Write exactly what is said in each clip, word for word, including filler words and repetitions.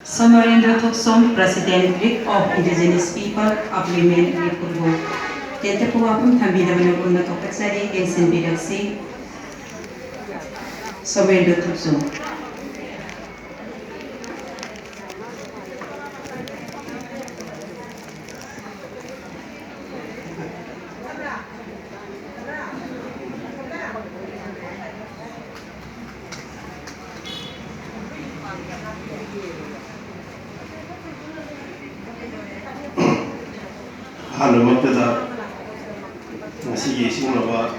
Somerendra Thuksom, President, League of Indigenous People of Women, Manipur꯫ Tentep ꯋꯥꯐꯝ ꯊꯝꯕꯤꯅꯕ ꯅꯪꯕꯨ ꯀꯧꯔꯛꯆꯔꯤ, ꯌꯦꯡꯁꯤꯟꯕꯤꯔꯛꯁꯤ꯫ ꯁꯣꯃꯦꯟꯗ꯭ꯔ ꯊꯨꯞꯆꯨ꯫ ꯑꯍꯥꯟꯕꯃꯛꯇꯗ ꯉꯁꯤꯒꯤ ꯁꯤꯒꯨꯝꯂꯕ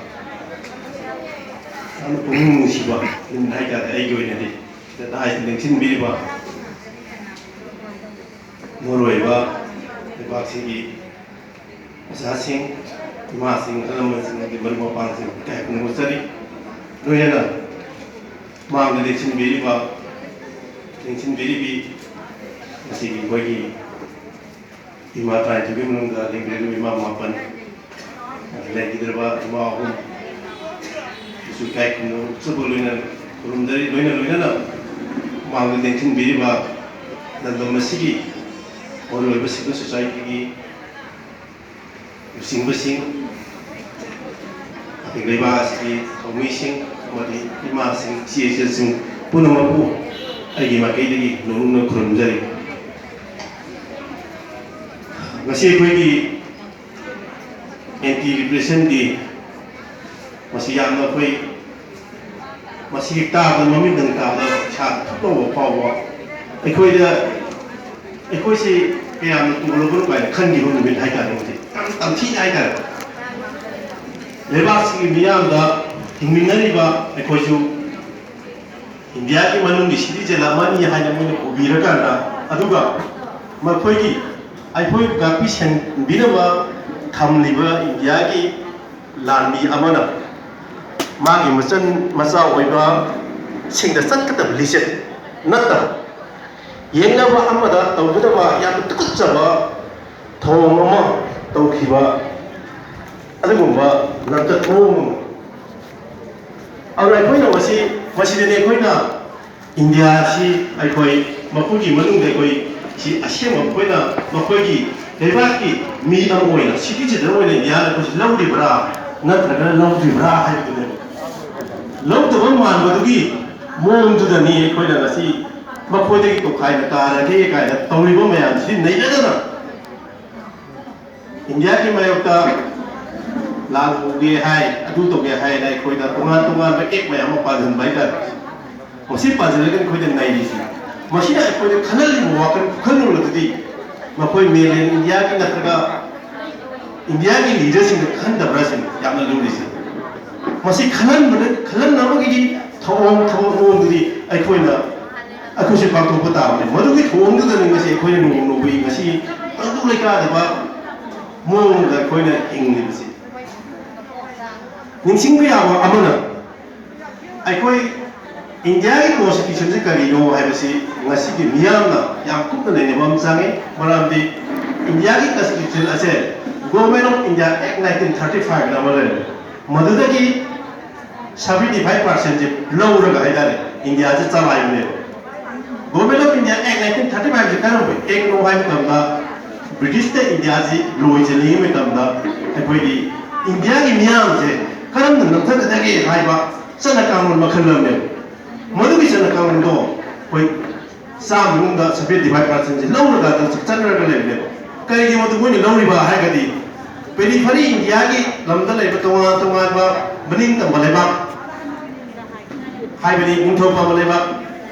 ꯌꯥꯝꯅ ꯄꯨꯛꯅꯤꯡ ꯅꯨꯡꯁꯤꯕ ꯅꯨꯃꯤꯠ ꯍꯥꯏꯇꯥꯔꯦ꯫ ꯑꯩꯒꯤ ꯑꯣꯏꯅꯗꯤ ꯁꯤꯗ ꯂꯥꯏꯁꯤ ꯂꯦꯡꯁꯤꯟꯕꯤꯔꯤꯕ ꯃꯔꯨꯑꯣꯏꯕ ꯂꯩꯕꯥꯛꯁꯤꯒꯤ ꯑꯣꯖꯥꯁꯤꯡ, ꯏꯃꯥꯁꯤꯡ, ꯑꯍꯜ ꯂꯃꯟꯁꯤꯡ, ꯑꯃꯗꯤ ꯃꯔꯨꯞ ꯃꯄꯥꯡꯁꯤꯡ ꯏꯀꯥꯏ ꯈꯨꯝꯅꯕ ꯎꯠꯆꯔꯤ꯫ ꯂꯣꯏꯅꯅ ꯃꯥꯡꯗ ꯂꯦꯡꯁꯤꯟꯕꯤꯔꯤꯕ, ꯂꯦꯡꯁꯤꯟꯕꯤꯔꯤꯕꯤ ꯉꯁꯤꯒꯤ ꯑꯩꯈꯣꯏꯒꯤ ꯏꯃꯥ ꯇꯔꯥꯅꯤꯊꯣꯏꯒꯤ ꯃꯅꯨꯡꯗ ꯂꯦꯡꯕꯤꯔꯤꯕ ꯏꯃꯥ ꯃꯥꯄꯟ, ꯂꯩꯈꯤꯗ꯭ꯔꯕ ꯏꯃꯥ ꯑꯍꯨꯝ, ꯁꯨ ꯏꯀꯥꯏ ꯈꯨꯝꯅꯕ ꯎꯠꯆꯕ ꯂꯣꯏꯅ ꯈꯨꯔꯨꯝꯖꯔꯤ꯫ ꯂꯣꯏꯅ ꯂꯣꯏꯅꯅ ꯃꯥꯡꯗ ꯂꯦꯡꯁꯤꯟꯕꯤꯔꯤꯕ ꯂꯝꯗꯝ ꯑꯁꯤꯒꯤ ꯃꯔꯨꯑꯣꯏꯕ civil society ꯒꯤ ꯂꯨꯆꯤꯡꯕꯁꯤꯡ, ꯑꯗꯒꯤ ꯂꯩꯕꯥꯛ ꯑꯁꯤꯒꯤ ꯊꯧꯃꯤꯁꯤꯡ ꯑꯃꯗꯤ ꯏꯃꯥꯁꯤꯡ, ꯏꯆꯦ ꯏꯆꯜꯁꯤꯡ ꯄꯨꯝꯅꯃꯛꯄꯨ ꯑꯩꯒꯤ ꯃꯥꯏꯀꯩꯗꯒꯤ ꯅꯣꯂꯨꯛꯅ ꯈꯨꯔꯨꯝꯖꯔꯤ꯫ ꯉꯁꯤ ꯑꯩꯈꯣꯏꯒꯤ anti repression day, ꯃꯁꯤ ꯌꯥꯝꯅ ꯑꯩꯈꯣꯏ, ꯃꯁꯤ ꯇꯥꯕꯗ, ꯃꯃꯤꯡꯗꯪ ꯇꯥꯕꯗ ꯏꯁꯥ ꯊꯨꯞ ꯂꯥꯎꯕ ꯐꯥꯎꯕ, ꯑꯩꯈꯣꯏꯗ, ꯑꯩꯈꯣꯏꯁꯤ ꯀꯌꯥꯝꯅ ꯇꯣꯜꯂꯕꯅꯣ ꯀꯥꯏꯅ ꯈꯟꯈꯤꯕ ꯅꯨꯃꯤꯠ ꯍꯥꯏꯇꯥꯔꯦ꯫ ꯃꯁꯤ ꯌꯥꯝ ꯇꯝꯊꯤꯅ ꯍꯥꯏꯇꯥꯔꯦ꯫ ꯂꯩꯕꯥꯛꯁꯤꯒꯤ ꯃꯤꯌꯥꯝꯗ ꯍꯤꯡꯃꯤꯟꯅꯔꯤꯕ ꯑꯩꯈꯣꯏꯁꯨ ꯏꯟꯗꯤꯌꯥꯒꯤ ꯃꯅꯨꯡꯒꯤ citizen ꯑꯃꯅꯤ ꯍꯥꯏꯅ ꯃꯣꯏꯅ ꯎꯕꯤꯔꯀꯥꯟꯗ, ꯑꯗꯨꯒ ꯃꯈꯣꯏꯒꯤ, ꯑꯩꯈꯣꯏ ꯉꯥꯛꯄꯤ ꯁꯦꯟꯕꯤꯅꯕ ꯊꯝꯂꯤꯕ ꯏꯟꯗꯤꯌꯥꯒꯤ ꯂꯥꯟꯃꯤ ꯑꯃꯅ ꯃꯥꯒꯤ ꯃꯆꯟ ꯃꯆꯥ ꯑꯣꯏꯕꯁꯤꯡꯗ ꯆꯠꯀꯗꯕ ꯂꯤꯆꯠ ꯅꯠꯇꯕ, ꯌꯦꯡꯅꯕ ꯑꯃꯗ ꯇꯧꯒꯗꯕ ꯌꯥꯝꯅ ꯇꯨꯀꯠꯆꯕ ꯊꯧꯑꯣꯡ ꯑꯃ ꯇꯧꯈꯤꯕ ꯑꯗꯨꯒꯨꯝꯕ ꯂꯝꯆꯠ ꯃꯑꯣꯡ ꯑꯃ꯫ ꯑꯗꯨꯅ ꯑꯩꯈꯣꯏꯅ ꯃꯁꯤ, ꯃꯁꯤꯗꯅꯤ ꯑꯩꯈꯣꯏꯅ ꯏꯟꯗꯤꯌꯥꯁꯤ ꯑꯩꯈꯣꯏ ꯃꯈꯣꯏꯒꯤ ꯃꯅꯨꯡꯗ ꯑꯩꯈꯣꯏ ꯁꯤ ꯑꯁꯦꯡꯕ ꯃꯈꯣꯏꯅ ꯃꯈꯣꯏꯒꯤ ꯂꯩꯕꯥꯛꯀꯤ ꯃꯤ ꯑꯃ ꯑꯣꯏꯅ, ꯁꯤꯇꯤꯖꯦꯟ ꯑꯃ ꯑꯣꯏꯅ ꯏꯟꯗꯤꯌꯥꯅ ꯑꯩꯈꯣꯏꯁꯤ ꯂꯧꯔꯤꯕ꯭ꯔꯥ ꯅꯠꯇ꯭ꯔꯒꯅ ꯂꯧꯗ꯭ꯔꯤꯕ꯭ꯔꯥ ꯍꯥꯏꯕꯗꯨꯅꯦꯕ꯫ ꯂꯧꯗꯕ ꯃꯥꯟꯕꯗꯨꯒꯤ ꯃꯑꯣꯡꯗꯨꯗꯅꯤ ꯑꯩꯈꯣꯏꯅ ꯉꯁꯤ ꯃꯈꯣꯏꯗꯒꯤ ꯇꯣꯈꯥꯏꯅ ꯇꯥꯔꯒꯦ ꯀꯥꯏꯅ ꯇꯧꯔꯤꯕ ꯃꯌꯥꯝꯁꯤ ꯅꯩꯅꯗꯅ ꯏꯟꯗꯤꯌꯥꯒꯤ ꯃꯥꯌꯣꯛꯇ ꯂꯥꯟ ꯇꯧꯒꯦ ꯍꯥꯏ, ꯑꯗꯨ ꯇꯧꯒꯦ ꯍꯥꯏꯅ ꯑꯩꯈꯣꯏꯗ ꯇꯣꯉꯥꯟ ꯇꯣꯉꯥꯟꯕ ꯑꯦꯛ ꯃꯌꯥꯝ ꯑꯃ ꯄꯥꯟꯁꯤꯟꯕ ꯍꯥꯏꯇꯥꯔꯦ꯫ ꯃꯁꯤ ꯄꯥꯟꯁꯤꯜꯂꯒ ꯑꯩꯈꯣꯏꯗ ꯅꯩꯔꯤꯁꯤ꯫ ꯃꯁꯤꯅ ꯑꯩꯈꯣꯏꯗ ꯈꯜꯍꯜꯂꯤꯕ ꯋꯥꯈꯜ ꯈꯨꯈꯜꯂꯣꯟ ꯑꯗꯨꯗꯤ ꯃꯈꯣꯏ ꯃꯦꯂꯦꯟ ꯏꯟꯗꯤꯌꯥꯒꯤ ꯅꯠꯇ꯭ꯔꯒ ꯏꯟꯗꯤꯌꯥꯒꯤ ꯂꯤꯗꯔꯁꯤꯡꯗ ꯈꯟꯗꯕ꯭ꯔꯥ ꯁꯤꯅꯤ ꯌꯥꯝꯅ ꯂꯨꯔꯤꯁꯦ꯫ ꯃꯁꯤ ꯈꯜꯍꯟꯕꯅ, ꯈꯜꯍꯟꯅꯕꯒꯤ ꯊꯧꯑꯣꯡ, ꯊꯕꯛ ꯃꯑꯣꯡꯗꯨꯗꯤ ꯑꯩꯈꯣꯏꯅ, ꯑꯩꯈꯣꯏꯁꯨ ꯄꯥꯡꯊꯣꯛꯄ ꯇꯥꯕꯅꯤ꯫ ꯃꯗꯨꯒꯤ ꯊꯧꯑꯣꯡꯗꯨꯗꯅꯤ ꯉꯁꯤ ꯑꯩꯈꯣꯏꯅ ꯅꯣꯡꯃ ꯅꯣꯡꯃꯒꯤ ꯉꯁꯤ ꯇꯪꯗꯨ ꯂꯩꯇꯥꯗꯕ ꯃꯑꯣꯡꯗ ꯑꯩꯈꯣꯏꯅ ꯍꯤꯡꯂꯤꯕꯁꯤ꯫ ꯅꯤꯡꯁꯤꯡꯕ ꯌꯥꯕ ꯑꯃꯅ, ꯑꯩꯈꯣꯏ ꯏꯟꯗꯤꯌꯥꯒꯤ ꯀꯣꯟꯁꯇꯤꯇ꯭ꯌꯨꯁꯟꯁꯤ ꯀꯔꯤꯅꯣ ꯍꯥꯏꯕꯁꯤ ꯉꯁꯤꯒꯤ ꯃꯤꯌꯥꯝꯅ ꯌꯥꯝ ꯀꯨꯞꯅ ꯅꯩꯅꯕ ꯑꯃ ꯆꯪꯉꯤ꯫ ꯃꯔꯝꯗꯤ ꯏꯟꯗꯤꯌꯥꯒꯤ ꯀꯟꯁꯇꯤꯇ꯭ꯌꯨꯁꯟ ꯑꯁꯦ Government of India Act nineteen thirty five ꯑꯃ ꯂꯩꯔꯦ꯫ ꯃꯗꯨꯗꯒꯤ seventy five percent ꯁꯦ ꯂꯧꯔꯒ ꯍꯥꯏꯇꯥꯔꯦ, ꯏꯟꯗꯤꯌꯥꯁꯦ ꯆꯂꯥꯏꯕꯅꯦꯕ꯫ Government of India Act nineteen thirty five ꯁꯦ ꯀꯔꯝꯕ ꯑꯦꯛꯅꯣ ꯍꯥꯏꯕ ꯃꯇꯝꯗ, ꯕ꯭ꯔꯤꯇꯤꯁꯅ ꯏꯟꯗꯤꯌꯥꯁꯤ ꯂꯣꯏꯁꯤꯜꯂꯤꯉꯩ ꯃꯇꯝꯗ ꯑꯩꯈꯣꯏꯒꯤ ꯏꯟꯗꯤꯌꯥꯒꯤ ꯃꯤꯌꯥꯝꯁꯦ ꯀꯔꯝꯅ ꯅꯝꯊꯒꯗꯒꯦ ꯍꯥꯏꯕ ꯆꯠꯅ ꯀꯥꯡꯂꯣꯟ ꯃꯈꯜ ꯑꯃꯅꯦꯕ꯫ ꯃꯗꯨꯒꯤ ꯆꯠꯅ ꯀꯥꯡꯂꯣꯟꯗꯣ ꯑꯩꯈꯣꯏ ꯆꯥꯝꯃ ꯃꯅꯨꯡꯗ seventy five percent ꯁꯦ ꯂꯧꯔꯒ ꯑꯗꯨꯝ ꯆꯠꯅꯔꯒ ꯂꯩꯕꯅꯦꯕ꯫ ꯀꯔꯤꯒꯤ ꯃꯗꯨ ꯃꯣꯏꯅ ꯂꯧꯔꯤꯕ ꯍꯥꯏꯔꯒꯗꯤ, ꯄꯦꯔꯤꯐꯔꯤ ꯏꯟꯗꯤꯌꯥꯒꯤ ꯂꯝꯗ ꯂꯩꯕ ꯇꯣꯉꯥꯟ ꯇꯣꯉꯥꯟꯕ ꯃꯅꯤꯡ ꯇꯝꯕ ꯂꯩꯕꯥꯛ, ꯍꯥꯏꯕꯗꯤ ꯅꯤꯡꯊꯧ ꯄꯥꯝꯕ ꯂꯩꯕꯥꯛ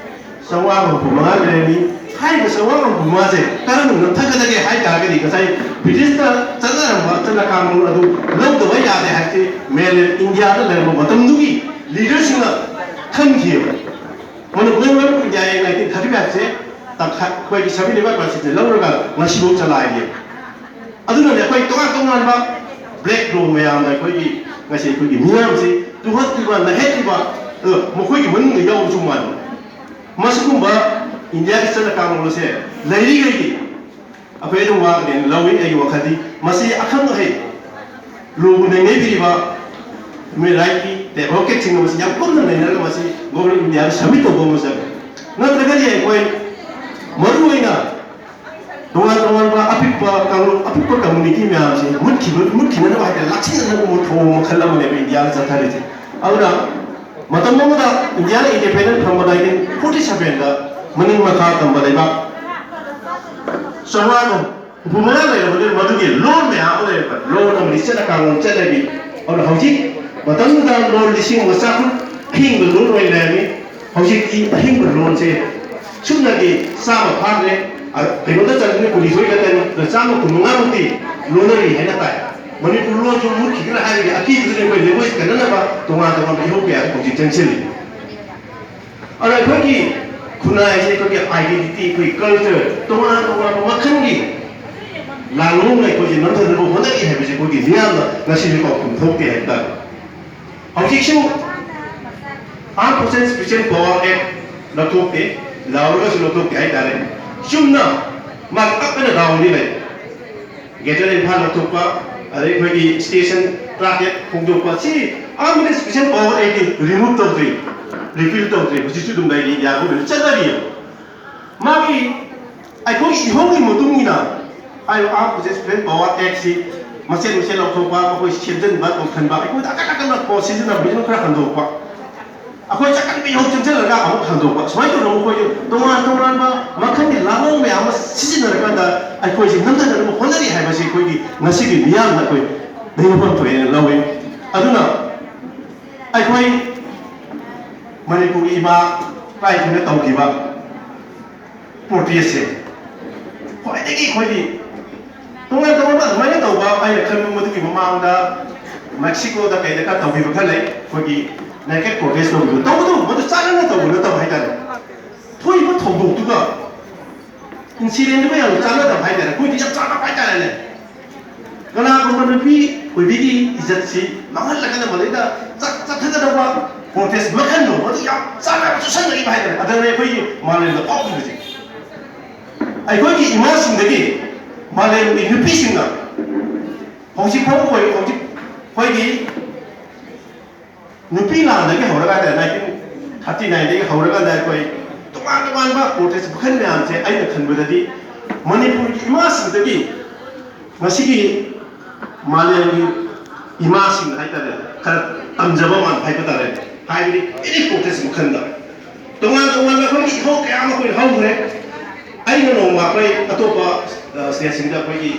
ꯆꯥꯝꯃꯉꯥ ꯍꯨꯝꯐꯨ ꯃꯉꯥ ꯂꯩꯔꯝꯃꯤ꯫ ꯍꯥꯏꯔꯤꯕ ꯆꯥꯝꯃꯉꯥ ꯍꯨꯝꯐꯨ ꯃꯉꯥꯁꯦ ꯀꯔꯝꯅ ꯅꯝꯊꯒꯗꯒꯦ ꯍꯥꯏ ꯇꯥꯔꯒꯗꯤ, ꯉꯁꯥꯏ ꯕ꯭ꯔꯤꯇꯤꯁꯅ ꯆꯠꯅꯔꯝꯕ ꯆꯠꯅ ꯀꯥꯡꯂꯣꯟ ꯑꯗꯨ ꯂꯧꯗꯕ ꯌꯥꯗꯦ ꯍꯥꯏꯕꯁꯤ ꯃꯦꯂꯦꯟ ꯏꯟꯗꯤꯌꯥꯗ ꯂꯩꯔꯝꯕ ꯃꯇꯝꯗꯨꯒꯤ ꯂꯤꯗꯔꯁꯤꯡꯅ ꯈꯟꯈꯤꯑꯕ꯫ ꯃꯅꯤꯄꯨꯔ ꯃꯅꯨꯡ ꯏꯟꯗꯤꯌꯥ ꯑꯦꯛ nineteen thirty five ꯁꯦ ꯇꯪꯈꯥꯏ, ꯑꯩꯈꯣꯏꯒꯤ seventy five percent ꯁꯦ ꯂꯧꯔꯒ ꯉꯁꯤꯐꯥꯎ ꯆꯂꯥꯏꯔꯤ꯫ ꯑꯗꯨꯅꯅꯦ ꯑꯩꯈꯣꯏ ꯇꯣꯉꯥꯟ ꯇꯣꯉꯥꯟꯕ black law ꯃꯌꯥꯝꯅ ꯑꯩꯈꯣꯏꯒꯤ ꯉꯁꯤ ꯑꯩꯈꯣꯏꯒꯤ ꯃꯤꯌꯥꯝꯁꯤ ꯇꯨꯍꯠꯂꯤꯕ, ꯅꯩꯍꯠꯂꯤꯕ, ꯑꯗꯣ ꯃꯈꯣꯏꯒꯤ ꯃꯅꯨꯡꯗ ꯌꯥꯎꯕꯁꯨ ꯃꯥꯟꯕ꯫ ꯃꯁꯤꯒꯨꯝꯕ ꯏꯟꯗꯤꯌꯥꯒꯤ ꯆꯠꯅ ꯀꯥꯡꯂꯣꯟ ꯑꯁꯦ ꯂꯩꯔꯤꯈꯩꯗꯤ ꯑꯩꯈꯣꯏ ꯑꯗꯨꯝ ꯋꯥꯒꯅꯦꯅ ꯂꯧꯏ꯫ ꯑꯩꯒꯤ ꯋꯥꯈꯜꯗꯤ ꯃꯁꯤ ꯑꯈꯪ ꯑꯍꯩ ꯂꯨꯕ ꯅꯩꯅꯕꯤꯔꯤꯕ human rightꯀꯤ advocateꯁꯤꯡꯅ ꯃꯁꯤ ꯌꯥꯝ ꯀꯨꯞꯅ ꯅꯩꯅꯔꯒ ꯃꯁꯤ Government of Indiaꯗ submit ꯇꯧꯕ ꯑꯃ ꯆꯪꯉꯤ꯫ ꯅꯠꯇ꯭ꯔꯒꯗꯤ ꯑꯩꯈꯣꯏ ꯃꯔꯨꯑꯣꯏꯅ ꯇꯣꯉꯥꯟ ꯇꯣꯉꯥꯟꯕ ꯑꯄꯤꯛꯄ ꯀꯥꯡꯂꯨꯞ, ꯑꯄꯤꯛꯄ ꯀꯝꯃꯨꯅꯤꯇꯤ ꯃꯌꯥꯝꯁꯤ ꯃꯨꯠꯈꯤꯕ, ꯃꯨꯠꯈꯤꯅꯅꯕ ꯍꯥꯏꯇꯥꯔꯦ, ꯂꯥꯛꯁꯤꯟꯅꯅꯕ ꯊꯧꯑꯣꯡ ꯃꯈꯜ ꯑꯃꯅꯦꯕ ꯏꯟꯗꯤꯌꯥꯅ ꯆꯠꯊꯔꯤꯁꯦ꯫ ꯑꯗꯨꯅ ꯃꯇꯝ ꯑꯃꯗ ꯏꯟꯗꯤꯌꯥꯅ ꯏꯟꯗꯤꯄꯦꯟꯗꯦꯟ ꯐꯪꯕ ꯅꯥꯏꯟꯇꯤꯟ ꯐꯣꯔꯇꯤ ꯁꯚꯦꯟꯗ ꯃꯅꯤꯡ ꯃꯈꯥ ꯇꯝꯕ ꯂꯩꯕꯥꯛ ꯆꯥꯝꯃꯉꯥ ꯍꯨꯝꯐꯨ ꯃꯉꯥ ꯂꯩꯔꯕꯗꯨ ꯃꯗꯨꯒꯤ ꯂꯣꯟ ꯃꯌꯥꯝ ꯑꯃ ꯂꯩꯔꯝꯕ, ꯂꯣꯟ ꯑꯃꯗꯤ ꯆꯠꯅ ꯀꯥꯡꯂꯣꯟ ꯆꯠꯅꯕꯤ꯫ ꯑꯗꯨꯅ ꯍꯧꯖꯤꯛ ꯃꯇꯝꯗꯨꯗ ꯂꯣꯟ ꯂꯤꯁꯤꯡ ꯑꯃ ꯆꯥꯇ꯭ꯔꯨꯛ ꯑꯍꯤꯡꯕ ꯂꯣꯟ ꯑꯣꯏꯅ ꯂꯩꯔꯝꯃꯤ꯫ ꯍꯧꯖꯤꯛꯇꯤ ꯑꯍꯤꯡꯕ ꯂꯣꯟꯁꯦ ꯁꯨꯞꯅꯒꯤ ꯆꯥꯝꯃ ꯐꯥꯗ꯭ꯔꯦ꯫ ꯑ, ꯀꯩꯅꯣꯗ ꯆꯠꯂꯗꯤ ꯀꯨꯟꯅꯤꯊꯣꯏ ꯈꯛꯇꯅꯤ꯫ ꯑꯗ ꯆꯥꯝꯃ ꯀꯨꯟꯃꯉꯥꯃꯨꯛꯇꯤ ꯂꯣꯟꯅꯔꯤ ꯍꯥꯏꯅ ꯇꯥꯏ꯫ ꯃꯅꯤꯄꯨꯔ ꯂꯣꯟꯁꯨ ꯃꯨꯠꯈꯤꯒꯗ꯭ꯔꯥ ꯍꯥꯏꯕꯒꯤ ꯑꯀꯤꯕꯗꯨꯅ ꯑꯩꯈꯣꯏ ꯂꯦꯡꯒ꯭ꯋꯦꯖ ꯀꯟꯅꯅꯕ ꯇꯣꯉꯥꯟ ꯇꯣꯉꯥꯟꯕ ꯏꯍꯧ ꯀꯌꯥ ꯍꯧꯖꯤꯛ ꯆꯪꯁꯤꯜꯂꯤ꯫ ꯑꯗꯣ ꯑꯩꯈꯣꯏꯒꯤ ꯈꯨꯟꯅꯥꯏꯁꯦ, ꯑꯩꯈꯣꯏꯒꯤ ꯑꯥꯏꯗꯦꯟꯇꯤꯇꯤ, ꯑꯩꯈꯣꯏꯒꯤ ꯀꯜꯆꯔ, ꯇꯣꯉꯥꯟ ꯇꯣꯉꯥꯟꯕ ꯃꯈꯜꯒꯤ ꯂꯥꯂꯣꯡꯅ ꯑꯩꯈꯣꯏꯁꯦ ꯅꯝꯊꯅꯕ ꯍꯣꯠꯅꯔꯤ ꯍꯥꯏꯕꯁꯦ ꯑꯩꯈꯣꯏꯒꯤ ꯃꯤꯌꯥꯝꯅ ꯉꯁꯤꯁꯨ ꯄꯥꯎꯈꯨꯝ ꯊꯣꯛꯇꯦ ꯍꯥꯏꯕ ꯇꯥꯔꯦ꯫ ꯍꯧꯖꯤꯛꯁꯨ Armed Forces Special Power Act ꯂꯧꯊꯣꯛꯇꯦ, ꯂꯥꯎꯔꯒꯁꯨ ꯂꯧꯊꯣꯛꯇꯦ ꯍꯥꯏꯇꯥꯔꯦ꯫ ꯆꯨꯝꯅ ꯃꯥ ꯇꯞꯅ ꯂꯥꯎꯔꯗꯤ ꯂꯩ꯫ ꯒ꯭ꯔꯦꯇꯔ ꯏꯝꯐꯥꯜ ꯂꯧꯊꯣꯛꯄ, ꯑꯗꯩ ꯑꯩꯈꯣꯏꯒꯤ ꯁ꯭ꯇꯦꯁꯟ ꯇꯔꯥꯇꯔꯦꯠ ꯍꯣꯡꯗꯣꯛꯄ, ꯁꯤ ꯑꯍꯥꯟꯕꯗ ꯏꯁꯄꯤꯁꯦꯜ ꯄꯥꯋꯔ ꯑꯦꯛꯇꯤ ꯔꯤꯃꯨꯚ ꯇꯧꯗ꯭ꯔꯤ, ꯔꯤꯄꯤꯜ ꯇꯧꯗ꯭ꯔꯤ, ꯍꯧꯖꯤꯛꯁꯨ ꯑꯗꯨꯝ ꯂꯩꯔꯤ, ꯏꯟꯗꯤꯌꯥ ꯒꯣꯔꯃꯦꯟ ꯆꯠꯅꯔꯤ꯫ ꯃꯥꯒꯤ ꯑꯩꯈꯣꯏꯒꯤ ꯏꯍꯧꯒꯤ ꯃꯇꯨꯡ ꯏꯟꯅ ꯍꯥꯏꯔꯤꯕ ꯑꯥꯔꯝ ꯐꯣꯔꯁꯦꯁ ꯏꯁꯄꯤꯁꯦꯜ ꯄꯥꯋꯔ ꯑꯦꯛꯁꯤ ꯃꯆꯦꯠ ꯃꯆꯦꯠ ꯂꯧꯊꯣꯛꯄ, ꯃꯈꯣꯏ ꯁꯦꯝꯖꯤꯟꯕ, ꯇꯧꯁꯤꯟꯕ, ꯑꯩꯈꯣꯏꯗ ꯑꯀꯟ ꯑꯀꯟꯕ ꯄꯣꯠ ꯁꯤꯖꯤꯟꯅꯕꯁꯤꯅ ꯈꯔ ꯍꯟꯗꯣꯛꯄ, ꯑꯩꯈꯣꯏ ꯆꯠꯀꯟꯕ ꯏꯍꯧ ꯆꯦꯟꯁꯤꯜꯂꯒ ꯑꯃꯨꯛ ꯍꯟꯗꯣꯛꯄ, ꯁꯨꯃꯥꯏꯅ ꯇꯧꯗꯅ ꯃꯈꯣꯏꯁꯨ ꯇꯣꯉꯥꯟ ꯇꯣꯉꯥꯟꯕ ꯃꯈꯜꯒꯤ ꯂꯥꯂꯣꯡ ꯃꯌꯥꯝ ꯑꯃ ꯁꯤꯖꯤꯟꯅꯔꯀꯥꯟꯗ ꯑꯩꯈꯣꯏꯁꯤ ꯅꯝꯊꯅꯕ ꯍꯣꯠꯅꯔꯤ ꯍꯥꯏꯕꯁꯤ ꯑꯩꯈꯣꯏꯒꯤ ꯉꯁꯤꯒꯤ ꯃꯤꯌꯥꯝꯅ ꯑꯩꯈꯣꯏ ꯂꯩꯃꯐꯝ ꯊꯣꯛꯑꯦꯅ ꯂꯧꯏ꯫ ꯑꯗꯨꯅ ꯑꯩꯈꯣꯏ ꯃꯅꯤꯄꯨꯔꯒꯤ ꯏꯃꯥ ꯏꯄꯥꯁꯤꯡꯅ ꯇꯧꯈꯤꯕ ꯄ꯭ꯔꯣꯇꯦꯁꯁꯦ ꯈ꯭ꯋꯥꯏꯗꯒꯤ ꯑꯩꯈꯣꯏꯒꯤ ꯇꯣꯉꯥꯟ ꯇꯣꯉꯥꯟꯕ ꯑꯗꯨꯃꯥꯏꯅ ꯇꯧꯕ ꯑꯩꯅ ꯈꯟꯕ ꯃꯗꯨꯒꯤ ꯃꯃꯥꯡꯗ ꯃꯦꯛꯁꯤꯀꯣꯗ ꯀꯩꯗ ꯈꯔ ꯇꯧꯈꯤꯕ ꯈꯔ ꯂꯩ꯫ ꯑꯩꯈꯣꯏꯒꯤ ꯅꯦꯀꯦꯠ ꯄ꯭ꯔꯣꯇꯦꯁ ꯇꯧꯈꯤꯕ, ꯇꯧꯕꯗꯨ ꯃꯗꯨ ꯆꯥꯟꯅꯅ ꯇꯧꯕ ꯅꯠꯇꯕ ꯍꯥꯏꯇꯥꯔꯦ꯫ ꯊꯣꯛꯏꯕ ꯊꯧꯗꯣꯛꯇꯨꯒ ꯏꯟꯁꯤꯗꯦꯟꯗꯨꯒ ꯌꯥꯝ ꯆꯥꯟꯅꯗꯕ ꯍꯥꯏꯇꯥꯔꯦ꯫ ꯑꯩꯈꯣꯏꯗꯤ ꯌꯥꯝ ꯆꯥꯟꯅꯕ ꯍꯥꯏꯇꯥꯔꯦꯅꯦ꯫ ꯀꯅꯥꯒꯨꯝꯕ ꯅꯨꯄꯤ ꯑꯣꯏꯕꯤꯒꯤ ꯏꯖꯠꯁꯤ ꯃꯥꯡꯍꯜꯂꯒꯅ ꯃꯗꯩꯗ ꯆꯠ-, ꯆꯠꯊꯒꯗꯕ ꯄ꯭ꯔꯣꯇꯦꯁ ꯃꯈꯜꯗꯣ ꯃꯗꯨ ꯌꯥꯝ ꯆꯥꯟꯅꯕ ꯆꯨꯁꯟꯅꯔꯤꯕ ꯍꯥꯏꯇꯥꯔꯦ꯫ ꯑꯗꯨꯅ ꯑꯩꯈꯣꯏꯒꯤ ꯃꯥꯂꯦꯝꯗ ꯐꯥꯎꯈꯤꯕꯁꯦ꯫ ꯑꯩꯈꯣꯏꯒꯤ ꯏꯃꯥꯁꯤꯡꯗꯒꯤ ꯃꯥꯂꯦꯝꯒꯤ ꯅꯨꯄꯤꯁꯤꯡꯅ ꯍꯧꯖꯤꯛ ꯐꯥꯎꯕ ꯑꯣꯏ-, ꯍꯧꯖꯤꯛ ꯑꯩꯈꯣꯏꯒꯤ ꯅꯨꯄꯤ ꯂꯥꯟꯗꯒꯤ ꯍꯧꯔꯀꯥꯟꯗ, ꯅꯥꯏꯟꯇꯤꯟ ꯊꯥꯔꯇꯤ ꯅꯥꯏꯟꯗꯒꯤ ꯍꯧꯔꯀꯥꯟꯗ ꯑꯩꯈꯣꯏ ꯇꯣꯉꯥꯟ ꯇꯣꯉꯥꯟꯕ ꯄ꯭ꯔꯣꯇꯦꯁ ꯃꯈꯜ ꯃꯌꯥꯝꯁꯦ ꯑꯩꯅ ꯈꯟꯕꯗꯗꯤ ꯃꯅꯤꯄꯨꯔꯒꯤ ꯏꯃꯥꯁꯤꯡꯗꯒꯤ ꯉꯁꯤꯒꯤ ꯃꯥꯂꯦꯝꯒꯤ ꯏꯃꯥꯁꯤꯡ ꯍꯥꯏꯇꯥꯔꯦ, ꯈꯔ ꯇꯝꯖꯕ ꯃꯥꯟꯕ ꯍꯥꯏꯕ ꯇꯥꯔꯦ꯫ ꯍꯥꯏꯕꯗꯤ ꯑꯦꯅꯤ ꯄ꯭ꯔꯣꯇꯦꯁ ꯃꯈꯜꯗ ꯇꯣꯉꯥꯟ ꯇꯣꯉꯥꯟꯕ ꯑꯩꯈꯣꯏꯒꯤ ꯏꯍꯧ ꯀꯌꯥ ꯑꯃ ꯑꯩꯈꯣꯏ ꯍꯧꯈ꯭ꯔꯦ꯫ ꯑꯩꯅ ꯅꯣꯡꯃ ꯑꯩꯈꯣꯏ ꯑꯇꯣꯞꯄ, ꯑ, ꯁ꯭ꯇꯦꯠꯁꯤꯡꯗ ꯑꯩꯈꯣꯏꯒꯤ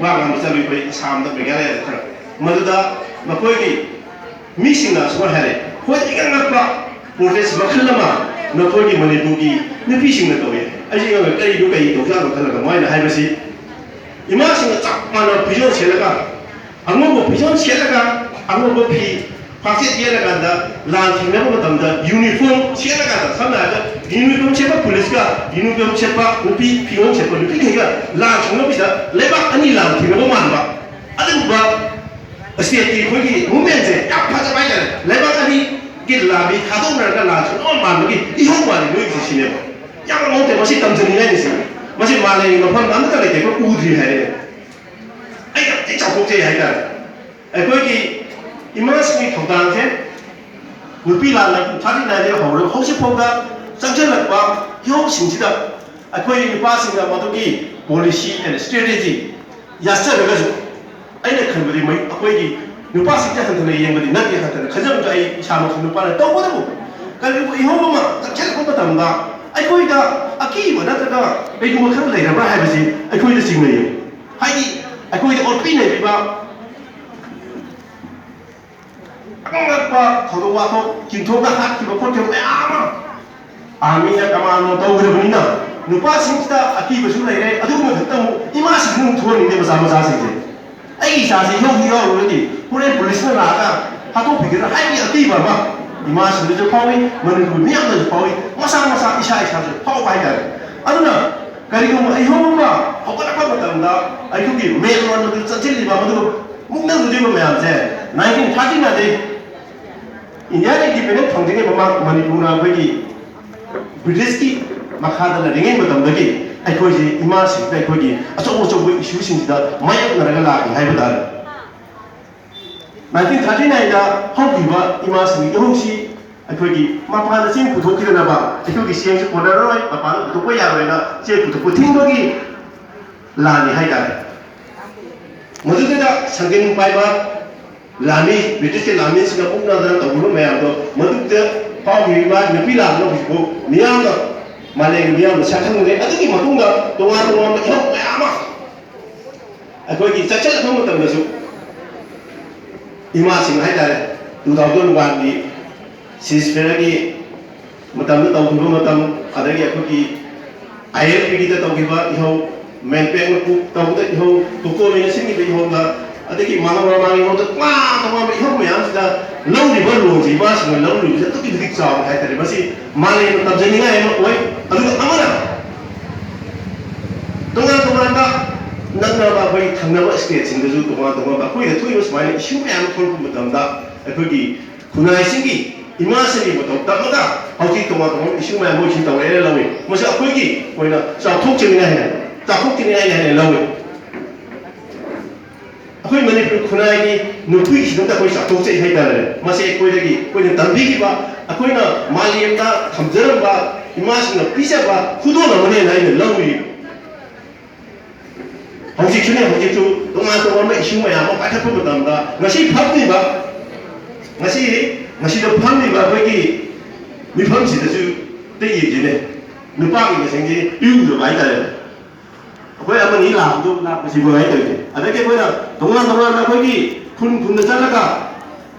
ꯋꯥ ꯉꯥꯡꯕ ꯆꯠꯂꯨꯏ, ꯑꯩꯈꯣꯏ ꯑꯁꯥꯝꯗ, ꯃꯦꯘꯥꯂꯌꯥꯗ ꯈꯔ꯫ ꯃꯗꯨꯗ ꯃꯈꯣꯏꯒꯤ ꯃꯤꯁꯤꯡꯅ ꯑꯁꯨꯃꯥꯏꯅ ꯍꯥꯏꯔꯦ, "ꯈ꯭ꯋꯥꯏꯗꯒꯤ ꯑꯉꯛꯄ ꯄ꯭ꯔꯣꯇꯦꯁ ꯃꯈꯜ ꯑꯃ ꯅꯈꯣꯏꯒꯤ ꯃꯅꯤꯄꯨꯔꯒꯤ ꯅꯨꯄꯤꯁꯤꯡꯅ ꯇꯧꯋꯦ꯫" ꯑꯩꯁꯦ ꯉꯛꯑꯦ, "ꯀꯔꯤꯅꯣ, ꯀꯔꯤ ꯇꯧꯖꯥꯠꯅꯣ?" ꯈꯜꯂꯒ ꯃꯣꯏꯅ ꯍꯥꯏꯕꯁꯤ, ꯏꯃꯥꯁꯤꯡꯅ ꯆꯞ ꯃꯥꯟꯅꯕ ꯐꯤꯖꯣꯜ ꯁꯦꯠꯂꯒ, ꯑꯉꯧꯕ ꯐꯤꯖꯣꯜ ꯁꯦꯠꯂꯒ, ꯑꯉꯧꯕ ꯐꯤ ꯐꯥꯛꯆꯦꯠ ꯌꯦꯠꯂꯀꯥꯟꯗ ꯂꯥꯟ ꯊꯦꯡꯅꯕ ꯃꯇꯝꯗ ꯌꯨꯅꯤꯐꯣꯔꯝ ꯁꯦꯠꯂꯀꯥꯟꯗ, ꯁꯝꯅ ꯍꯥꯏꯔꯕꯗ ꯌꯨꯅꯤꯐꯣꯔꯝ ꯁꯦꯠꯄ ꯄꯨꯂꯤꯁꯀ ꯌꯨꯅꯤꯐꯣꯔꯝ ꯁꯦꯠꯄ ꯅꯨꯄꯤ, ꯐꯤꯔꯣꯜ ꯁꯦꯠꯄ ꯅꯨꯄꯤꯈꯩꯒ ꯂꯥꯟ ꯁꯣꯛꯅꯕꯁꯤꯗ ꯂꯩꯕꯥꯛ ꯑꯅꯤ ꯂꯥꯟ ꯊꯦꯡꯅꯕ ꯃꯥꯟꯕ ꯑꯗꯨꯒꯨꯝꯕ ꯁ꯭ꯇꯦꯠꯀꯤ ꯑꯩꯈꯣꯏꯒꯤ ꯃꯨꯞꯃꯦꯟꯁꯦ ꯌꯥꯝ ꯐꯖꯕ ꯍꯥꯏꯇꯥꯔꯦ꯫ ꯂꯩꯕꯥꯛ ꯑꯅꯤꯒꯤ ꯂꯥꯟꯃꯤ ꯊꯥꯗꯣꯛꯅꯔꯒ ꯂꯥꯟ ꯁꯣꯛꯅꯕ ꯃꯥꯟꯕꯒꯤ ꯏꯍꯧ ꯃꯥꯜꯂꯤ ꯅꯣꯏꯒꯤꯁꯦ ꯁꯤꯅꯦꯕ꯫ ꯌꯥꯝ ꯃꯑꯣꯡ ꯇꯧꯋꯦ꯫ ꯃꯁꯤ ꯇꯝꯖꯅꯤꯡꯉꯥꯏꯅꯤ ꯁꯤ꯫ ꯃꯁꯤ ꯃꯥꯂꯦꯝꯒꯤ ꯃꯐꯝ ꯑꯃꯠꯇ ꯂꯩꯇꯦ, ꯑꯩꯈꯣꯏ ꯎꯗ꯭ꯔꯤ ꯍꯥꯏꯔꯦ꯫ ꯑꯩ ꯌꯥꯝ ꯊꯤ ꯆꯥꯎꯊꯣꯛꯆꯩ ꯍꯥꯏꯇꯥꯔꯦ꯫ ꯑꯩꯈꯣꯏꯒꯤ ꯏꯃꯥꯁꯤꯡꯒꯤ ꯊꯧꯗꯥꯡꯁꯦ ꯅꯨꯄꯤ ꯂꯥꯟ ꯅꯥꯏꯟꯇꯤꯟ ꯊꯥꯔꯇꯤ ꯅꯥꯏꯟꯗꯒꯤ ꯍꯧꯔꯒ ꯍꯧꯖꯤꯛ ꯐꯥꯎꯗ ꯆꯪꯁꯤꯜꯂꯛꯄ ꯏꯍꯧꯁꯤꯡꯁꯤꯗ ꯑꯩꯈꯣꯏ ꯅꯨꯄꯥꯁꯤꯡꯅ ꯃꯗꯨꯒꯤ policy and strategy ꯌꯥꯠꯆꯔꯒꯁꯨ, ꯑꯩꯅ ꯈꯟꯕꯗꯤ ꯃꯩ-, ꯑꯩꯈꯣꯏꯒꯤ ꯅꯨꯄꯥꯁꯤꯡꯁꯦ ꯍꯟꯊꯅ ꯌꯦꯡꯕꯗꯤ ꯅꯠꯇꯦ, ꯍꯟꯊꯅ ꯈꯟꯖꯕꯗ ꯑꯩ ꯏꯁꯥꯃꯛꯁꯨ ꯅꯨꯄꯥꯅ꯫ ꯇꯧꯕꯇꯕꯨ ꯀꯔꯤꯒꯨꯝꯕ ꯏꯍꯧ ꯑꯃ ꯆꯪꯁꯤꯜꯂꯛꯄ ꯃꯇꯝꯗ ꯑꯩꯈꯣꯏꯗ ꯑꯀꯤꯕ ꯅꯠꯇ꯭ꯔꯒ ꯀꯩꯒꯨꯝꯕ ꯈꯔ ꯂꯩꯔꯕ꯭ꯔꯥ ꯍꯥꯏꯕꯁꯤ ꯑꯩꯈꯣꯏꯗ ꯆꯤꯡꯅꯩꯌꯦ꯫ ꯍꯥꯏꯗꯤ ꯑꯩꯈꯣꯏꯗ ꯑꯣꯠꯄꯤ ꯅꯩꯕꯤꯕ ꯑꯉꯛꯄ ꯊꯧꯗꯣꯛ ꯋꯥꯊꯣꯛ, ꯆꯤꯡꯊꯣꯛꯇ ꯍꯥꯠꯈꯤꯕ ꯈꯣꯠꯈꯤꯕ ꯃꯌꯥꯝ ꯑꯃ ꯑꯥꯔꯃꯤꯅ ꯀꯃꯥꯟꯅꯣ ꯇꯧꯈ꯭ꯔꯕꯅꯤꯅ ꯅꯨꯄꯥꯁꯤꯡꯁꯤꯗ ꯑꯀꯤꯕꯁꯨ ꯂꯩꯔꯦ꯫ ꯑꯗꯨꯒꯤ ꯃꯊꯛꯇ ꯑꯃꯨꯛ ꯏꯃꯥꯁꯤꯡꯁꯨ ꯑꯃꯨꯛ ꯊꯣꯛꯍꯟꯅꯤꯡꯗꯦ ꯃꯆꯥ ꯃꯆꯥꯁꯤꯡꯁꯦ꯫ ꯑꯩꯒꯤ ꯏꯆꯥꯁꯤ ꯌꯧꯁꯨ ꯌꯧꯔꯨꯔꯗꯤ ꯍꯣꯔꯦꯟ ꯄꯨꯂꯤꯁꯅ ꯂꯥꯛꯑꯒ ꯍꯥꯠꯇꯣꯛꯄꯤꯒꯗ꯭ꯔꯥ ꯍꯥꯏꯕꯒꯤ ꯑꯀꯤꯕ ꯑꯃ ꯏꯃꯥꯁꯤꯡꯗꯁꯨ ꯐꯥꯎꯏ, ꯃꯅꯤꯄꯨꯔ ꯃꯤꯌꯥꯝꯅꯁꯨ ꯐꯥꯎꯏ, ꯃꯁꯥ ꯃꯁꯥ ꯏꯁꯥ ꯏꯁꯥꯁꯨ ꯐꯥꯎꯕ ꯍꯥꯏꯇꯥꯔꯦ꯫ ꯑꯗꯨꯅ ꯀꯔꯤꯒꯨꯝꯕ ꯏꯍꯧ ꯑꯃ ꯍꯧꯒꯠꯂꯛꯄ ꯃꯇꯝꯗ ꯑꯩꯈꯣꯏꯒꯤ ꯃꯦꯟ ꯔꯣꯗ ꯃꯗꯨ ꯆꯠꯁꯤꯜꯂꯤꯕ ꯃꯗꯨ ꯃꯨꯛꯅꯔꯨꯗ꯭ꯔꯤꯕ ꯃꯌꯥꯝꯁꯦ ꯅꯥꯏꯟꯇꯤꯟ ꯊꯥꯔꯇꯤ ꯅꯥꯏꯟꯗꯒꯤ ꯏꯟꯗꯤꯌꯥꯒꯤ ꯏꯟꯗꯤꯄꯦꯟꯗꯦꯟ ꯐꯪꯗ꯭ꯔꯤꯉꯩ ꯃꯃꯥꯡ ꯃꯅꯤꯄꯨꯔꯅ ꯑꯩꯈꯣꯏꯒꯤ ꯕ꯭ꯔꯤꯇꯤꯁꯀꯤ ꯃꯈꯥꯗ ꯂꯩꯔꯤꯉꯩ ꯃꯇꯝꯗꯒꯤ ꯑꯩꯈꯣꯏꯁꯦ ꯏꯃꯥꯁꯤꯡꯁꯤꯗ ꯑꯩꯈꯣꯏꯒꯤ ꯑꯆꯧ ꯑꯆꯧꯕ ꯏꯁꯨꯁꯤꯡꯁꯤꯗ ꯃꯥꯌꯣꯛꯅꯔꯒ ꯂꯥꯛꯏ ꯍꯥꯏꯕ ꯇꯥꯔꯦ꯫ ꯅꯥꯏꯟꯇꯤꯟ ꯊꯥꯔꯇꯤ ꯅꯥꯏꯟꯗ ꯍꯧꯈꯤꯕ ꯏꯃꯥꯁꯤꯡꯒꯤ ꯏꯍꯧꯁꯤ ꯑꯩꯈꯣꯏꯒꯤ ꯃꯄꯥꯟꯗ ꯆꯦꯡ ꯄꯨꯊꯣꯛꯈꯤꯗꯅꯕ, ꯑꯩꯈꯣꯏꯒꯤ ꯆꯦꯡꯁꯨ ꯀꯣꯟꯅꯔꯔꯣꯏ, ꯃꯄꯥꯟꯗ ꯄꯨꯊꯣꯛꯄ ꯌꯥꯔꯣꯏꯅ ꯆꯦꯡ ꯄꯨꯊꯣꯛꯄ ꯊꯤꯡꯕꯒꯤ ꯂꯥꯟꯅꯤ ꯍꯥꯏꯇꯥꯔꯦ꯫ ꯃꯗꯨꯗꯨꯗ ꯁꯪꯒꯤꯟ ꯄꯥꯏꯕ ꯂꯥꯟꯃꯤ, ꯕ꯭ꯔꯤꯇꯤꯁꯀꯤ ꯂꯥꯟꯃꯤꯁꯤꯡꯅ ꯃꯨꯛꯅꯗꯅ ꯇꯧꯈꯤꯕ ꯃꯌꯥꯝꯗꯣ, ꯃꯗꯨꯗ ꯐꯥꯎꯈꯤꯕ ꯏꯃꯥ ꯅꯨꯄꯤ ꯂꯥꯟꯗꯣ ꯍꯧꯖꯤꯛꯐꯥꯎ ꯃꯤꯌꯥꯝꯅ, ꯃꯥꯂꯦꯝꯒꯤ ꯃꯤꯌꯥꯝꯅ ꯁꯛꯈꯪꯗ꯭ꯔꯦ꯫ ꯑꯗꯨꯒꯤ ꯃꯇꯨꯡꯗ ꯇꯣꯉꯥꯟ ꯇꯣꯉꯥꯟꯕ ꯏꯍꯧ ꯃꯌꯥꯝ ꯑꯃ ꯑꯩꯈꯣꯏꯒꯤ ꯆꯠꯁꯤꯜꯂꯛꯄ ꯃꯇꯝꯗꯁꯨ ꯏꯃꯥꯁꯤꯡ ꯍꯥꯏꯇꯥꯔꯦ, ꯇꯨ ꯊꯥꯎꯖꯟ ꯋꯥꯟꯒꯤ ꯁꯤꯁꯐꯤꯌꯔꯒꯤ ꯃꯇꯝꯗ ꯇꯧꯈꯤꯕ ꯃꯇꯝ, ꯑꯗꯒꯤ ꯑꯩꯈꯣꯏꯒꯤ ꯑꯥꯏ ꯑꯦꯜ ꯄꯤꯒꯤꯗ ꯇꯧꯈꯤꯕ ꯏꯍꯧ, ꯃꯦꯟꯄꯦꯛꯅ ꯄꯨ-, ꯇꯧꯕꯗ ꯏꯍꯧ, ꯀꯣꯀꯣꯃꯤꯅ ꯁꯤꯟꯈꯤꯕ ꯏꯍꯧꯗ, ꯑꯗꯒꯤ ꯃꯃꯥꯡ ꯃꯃꯥꯡꯒꯤ ꯏꯍꯧꯗ ꯇꯣꯉꯥꯟ ꯇꯣꯉꯥꯟꯕ ꯏꯍꯧ ꯃꯌꯥꯝꯁꯤꯗ ꯂꯧꯔꯤꯕ ꯔꯣꯜꯁꯦ ꯏꯃꯥꯁꯤꯡꯅ ꯂꯧꯔꯤꯕꯁꯦ ꯑꯗꯨꯛꯀꯤ ꯃꯇꯤꯛ ꯆꯥꯎꯔꯦ ꯍꯥꯏꯇꯥꯔꯦ꯫ ꯃꯁꯤ ꯃꯥꯂꯦꯝꯅ ꯇꯝꯖꯅꯤꯡꯉꯥꯏ ꯑꯃ ꯑꯣꯏ꯫ ꯑꯗꯨꯒ ꯑꯃꯅ ꯇꯣꯉꯥꯟ ꯇꯣꯉꯥꯟꯕ ꯅꯛꯅꯕ ꯑꯩꯈꯣꯏ ꯊꯪꯅꯕ ꯁ꯭ꯇꯦꯠꯁꯤꯡꯗꯁꯨ ꯇꯣꯉꯥꯟ ꯇꯣꯉꯥꯟꯕ ꯑꯩꯈꯣꯏꯗ ꯊꯣꯛꯏꯕ ꯁꯨꯃꯥꯏꯅ ꯏꯁꯨ ꯃꯌꯥꯝ ꯑꯃ ꯊꯣꯛꯂꯛꯄ ꯃꯇꯝꯗ ꯑꯩꯈꯣꯏꯒꯤ ꯈꯨꯟꯅꯥꯏꯁꯤꯡꯒꯤ, ꯏꯃꯥꯁꯤꯡꯒꯤ ꯃꯇꯧ ꯇꯝꯃꯒ ꯍꯧꯖꯤꯛ ꯇꯣꯉꯥꯟ ꯇꯣꯉꯥꯟꯕ ꯏꯁꯨ ꯃꯌꯥꯝ ꯃꯣꯏꯁꯤ ꯇꯧꯔꯛꯑꯦꯅ ꯂꯧꯏ꯫ ꯃꯁꯤ ꯑꯩꯈꯣꯏꯒꯤ ꯑꯣꯏꯅ ꯆꯥꯎꯊꯣꯛꯆꯅꯤꯡꯉꯥꯏ ꯍꯥꯏꯅ, ꯆꯥꯎꯊꯣꯛꯆꯅꯤꯡꯉꯥꯏꯅꯤ ꯍꯥꯏꯅ ꯂꯧꯏ꯫ ꯑꯩꯈꯣꯏ ꯃꯅꯤꯄꯨꯔ ꯈꯨꯟꯅꯥꯏꯒꯤ ꯅꯨꯄꯤꯁꯤꯡꯗ ꯑꯩꯈꯣꯏ ꯆꯥꯎꯊꯣꯛꯆꯩ ꯍꯥꯏꯇꯥꯔꯦ꯫ ꯃꯁꯤ ꯑꯩꯈꯣꯏꯗꯒꯤ, ꯑꯩꯈꯣꯏꯅ ꯇꯝꯕꯤꯈꯤꯕ, ꯑꯩꯈꯣꯏꯅ ꯃꯥꯂꯦꯝꯗ ꯊꯝꯖꯔꯝꯕ ꯏꯃꯥꯁꯤꯡꯅ ꯄꯤꯖꯕ ꯈꯨꯗꯣꯜ ꯑꯃꯅꯦꯅ ꯑꯩꯅ ꯂꯧꯏ꯫ ꯍꯧꯖꯤꯛꯁꯨꯅꯦ, ꯍꯧꯖꯤꯛꯁꯨ ꯇꯣꯉꯥꯟ ꯇꯣꯉꯥꯟꯕ ꯏꯁꯨ ꯃꯌꯥꯝ ꯑꯃ ꯄꯥꯏꯈꯠꯄ ꯃꯇꯝꯗ ꯉꯁꯤ ꯐꯝꯂꯤꯕ, ꯉꯁꯤ, ꯉꯁꯤꯗ ꯐꯝꯂꯤꯕ ꯑꯩꯈꯣꯏꯒꯤ ꯃꯤꯐꯝꯁꯤꯗꯁꯨ ꯑꯝꯇ ꯌꯦꯡꯁꯤꯅꯦ, ꯅꯨꯄꯥꯒꯤ ꯃꯁꯤꯡꯁꯤ ꯏꯎꯗꯕ ꯍꯥꯏꯇꯥꯔꯦ꯫ ꯑꯩꯈꯣꯏ ꯑꯃꯅꯤ ꯂꯥꯛꯄꯗꯣ ꯂꯥꯛꯄꯁꯤꯕꯨ ꯍꯥꯏꯇꯧꯔꯤꯁꯦ꯫ ꯑꯗꯒꯤ ꯑꯩꯈꯣꯏꯅ ꯇꯣꯉꯥꯟ ꯇꯣꯉꯥꯟꯕ ꯑꯩꯈꯣꯏꯒꯤ ꯈꯨꯟ ꯈꯨꯟꯗ ꯆꯠꯂꯒ